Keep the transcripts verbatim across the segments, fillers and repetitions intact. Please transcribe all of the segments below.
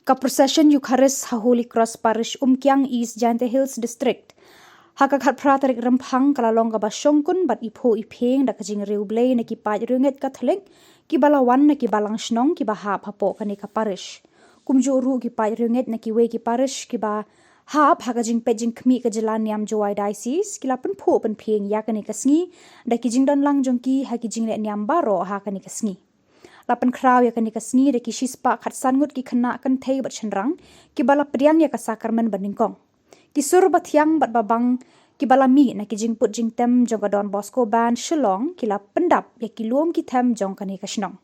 Ka procession Eucharist ha Holy Cross Parish, Umkiang, East Jaintia Hills District, ha ka khatphra tarik Rymphang ka la long kaba shongkun bad iphuh iphieng da ka jingriewblei na ki paid riewngeit Katholik kiba la wan na ki balang shnong kiba hap hapoh kane ka parish. Kumjuh ruh ki paid riewngeit na kiwei ki parish kiba hap ha ka jingpeit jingkhmih ka jylla niam Jowai Diocese ki la pynphuh pynphieng ïa kane ka sngi da ki jingdon lang jong ki ha ki jingleh niam baroh ha kane ka sngi. La pynkhraw ïa kane ka sngi da ki shispah khatsan ngut ki khynnah kynthei bad shynrang kiba la pdiang ïa ka sakramen banyngkong. Ki sur bathiang bad babang kiba la mih na ki jingput jingtem jong ka Don Bosco Band Shillong ki la pyndap ïa ki lum ki them jong kane ka shnong.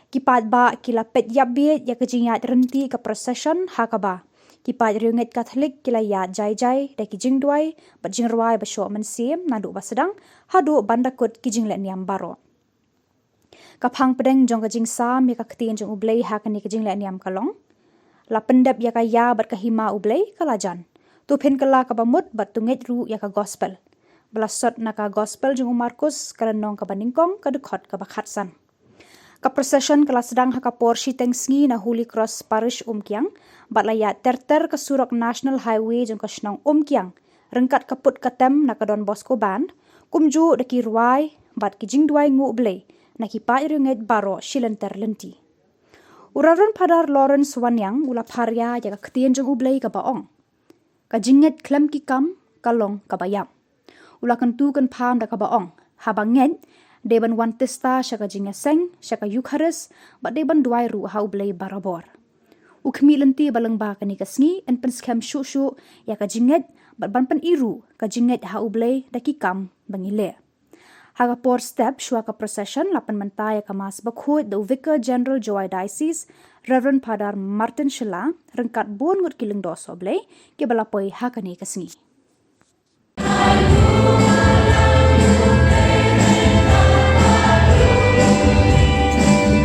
Ki paidbah ki la peit ïapbiej ïa ka jingïaid rynti ka procession ha kaba ki paid riewngeit Katholik ki la ïaid jai jai da ki jingduwai bad jingrwai ba shoh mynsiem naduh ba sdang haduh ban da kut ki jingleh niam baroh. Ka phang pdeng jong ka jingsam ïa ka ktien jong U Blei ha kane ka jingleh niam ka long: La pyndep ïa ka ïa bad ka hima U Blei ka la jan. To phin kylla kaba mut bad to ngeit ruh ïa ka gospel. Ba la sot na ka gospel jong u Markus, ka lynnong kaba nyngkong, ka dkhot kaba khatsan. Ka procession ka la sdang ha ka por shiteng sngi na Holy Cross Parish, Umkiang, bad la ïaid ter ter ka surok National Highway jong ka shnong Umkiang, ryngkat ka put ka tem na ka Don Bosco Band, kumjuh da ki rwai bad ki jingduwai nguh Blei na ki paid riewngeit baroh shi lynter lynti. U Reverend Father Lawrence Wanniang u la pharia ïa ka ktien jong U Blei kaba ong: Ka jingngeit khlem ki kam ka long kaba ïap. U la kyntu kynpham da kaba ong: Haba ngeit, dei ban wan tista sha ka jingïaseng, sha ka Eucharist, bad dei ban duwai ruh ha U Blei barabor. U khmih lynti ba lyngba kane ka sngi yn pynskhem shuh shuh ïa ka jingngeit bad ban pyni ruh ka jingngeit ha U Blei da ki kam ba ngi leh. Ha ka por step shuwa ka procession la pynmynta ïa ka Mass Bakhuid da u Vicar General Jowai Diocese, Reverend Father Martin Shylla, ryngkat bun ngut ki lyngdoh sohblei kiba la poi ha kane ka sngi.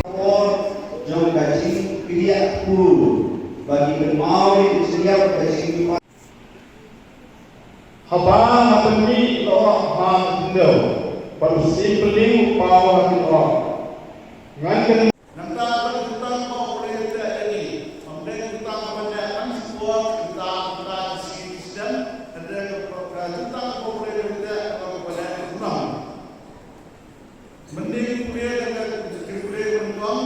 Por jong ka jingpynïap pur ba ki kynmaw ïa ka jingïap ka jingïap. Haba nga pynmih noh ha ka khyndew, bad u Syiem Phylliew u paw ha ka khyndew, ngan kynmaw. Nangta ka jutang ba u leh ïa ngi, ym dei jutang ba leh am sipor, jutang ba leh shisnem, hynrei ka jutang ba u leh ïa ngi ka ba leh shisnem. Mending pule dengan pule mengkong,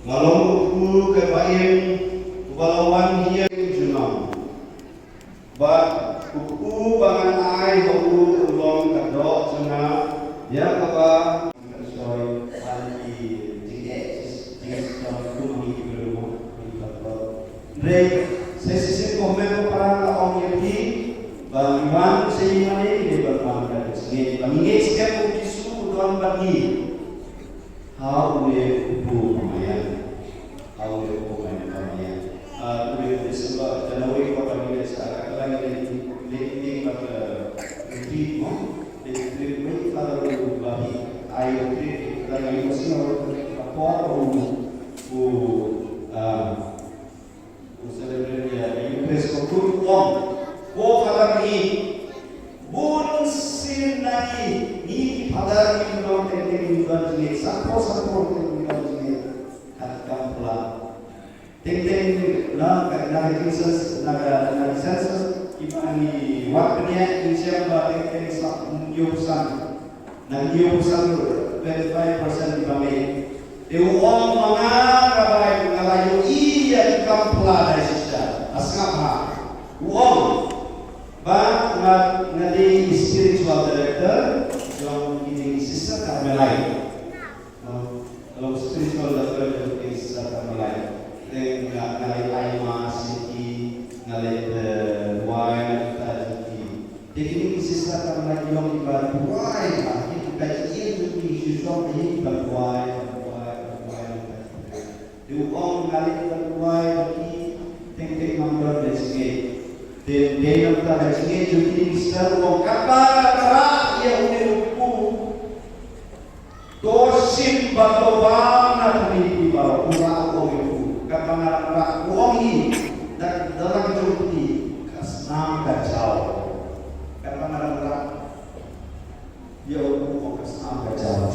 Nga long u kpu kaba im, uba la wan ïa junom. Bad u kpu ba ngan ai ha u u long ka doh jong nga, ïa kaba ngan shoi ban ki jingeh, jingeh jong u kpu ma ngi ki briew mo, ki kpa. Hynrei sa shisien ko hynmen ko para nga ong ïa phi ba ngi wan sha ïing mane ngi dei ban wan da ka jingngeit, ba ngi ngeit skhem ba u Jisu u don bad ngi. Ha une u kpu ba maïan. Ha une u kpu ba maïan. Ah, une u December, January quarter ngi leit sa ka la ngi leit, leit meeting bad, eh, retreat mo. Leit retreat mo, Father u ba hi. Ai retreat, Father ngi leit sha ka por u, u, ah, U celebrate ïa ka Eucharist ko, u ong, ko Father ngi, bun sien na ngi, ngi ki Father ngi don teng teng ngi don jingeh, sanphew sanphew teng ngi don jingeh. Kat kam pla. Teng teng na ka, na ka census, na ka, na ka census, kiba ngi wad bniah ngi shem ba teng teng sa hynñiew percent. Na hynñiew percent, twenty-five percent kiba mih. Te u ong ma nga nga bai nga la ïohi ïa ki kam pla dei shisha. Ha sngap ha. U ong ba nga, nga dei spiritual director jong ki Sister Carmelite. No, long spiritual director jong ki Sister Carmelite. Te nga, nga leit ai mass ïa ki, nga leit, eh, Shisha ka la ïong iba duwai ha ki, ka jingim jong ki shisha ka ïing ba duwai, ba duwai, ba duwai. Te u ong nga leit ba duwai ba ki teng teng ngam don ka jingngeit. Te dei namar ka jingngeit jong ki, Mister, u ong katba nga rah ïa une u kpu. To shim bad to bam na kane phi baroh, u rah u ong ïa u. Katba nga rah u ong hi, da, da la ka jong phi ka snam ka jaw. Katba nga rah ïa u ong ka snam ka jaw.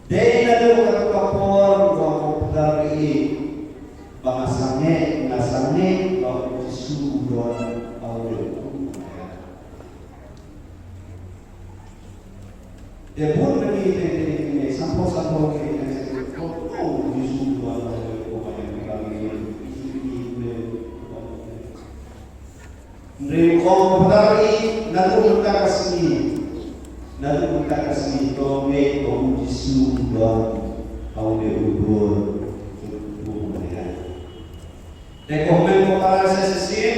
Dei naduh kata ka por ba u Piter i ba nga sangeh, nga sangeh ba u Jisu u don ha u leh u. Te bun na ngi te te ngi ne samphaw samphaw ngi ne ko u Jisu u don ha u leh u. Hynrei u ong, Piter i, naduh mynta ka sngi, naduh mynta ka sngi to ngeit ba u Jisu u don ha une u dur jong u Maria. Te ko hynmen ko para sa shisien,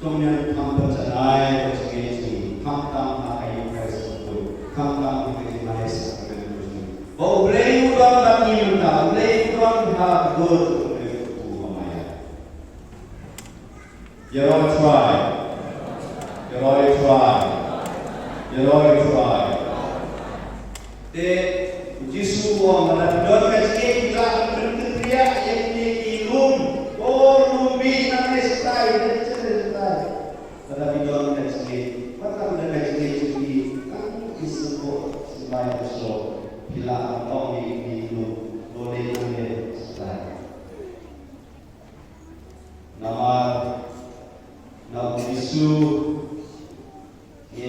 to ngin kham pynjanai ïa ka jingngeit jong ngi, khamtam ha ka Eucharist, khamtam ha ka jingmane sakrament jong ngi. Ba U Blei u don bad ngi mynta, U Blei u don ha ka dur jong U Blei u Maria. Ïaroh trai. Ïaroh trai. Ïaroh trai. Te u Jisu u ong, lada phi don ka jingngeit phi lah ban pynkynriah ïa kine ki lum. Ko lum, bih nangne shatai, nangne shatai. Lada phi don ka jingngeit, wat la don ka jingngeit jong phi, tang ki symboh symbai symboh, phi lah ban ong ïa kine ki lum, to leit nangne shatai. Namar na u Jisu ngi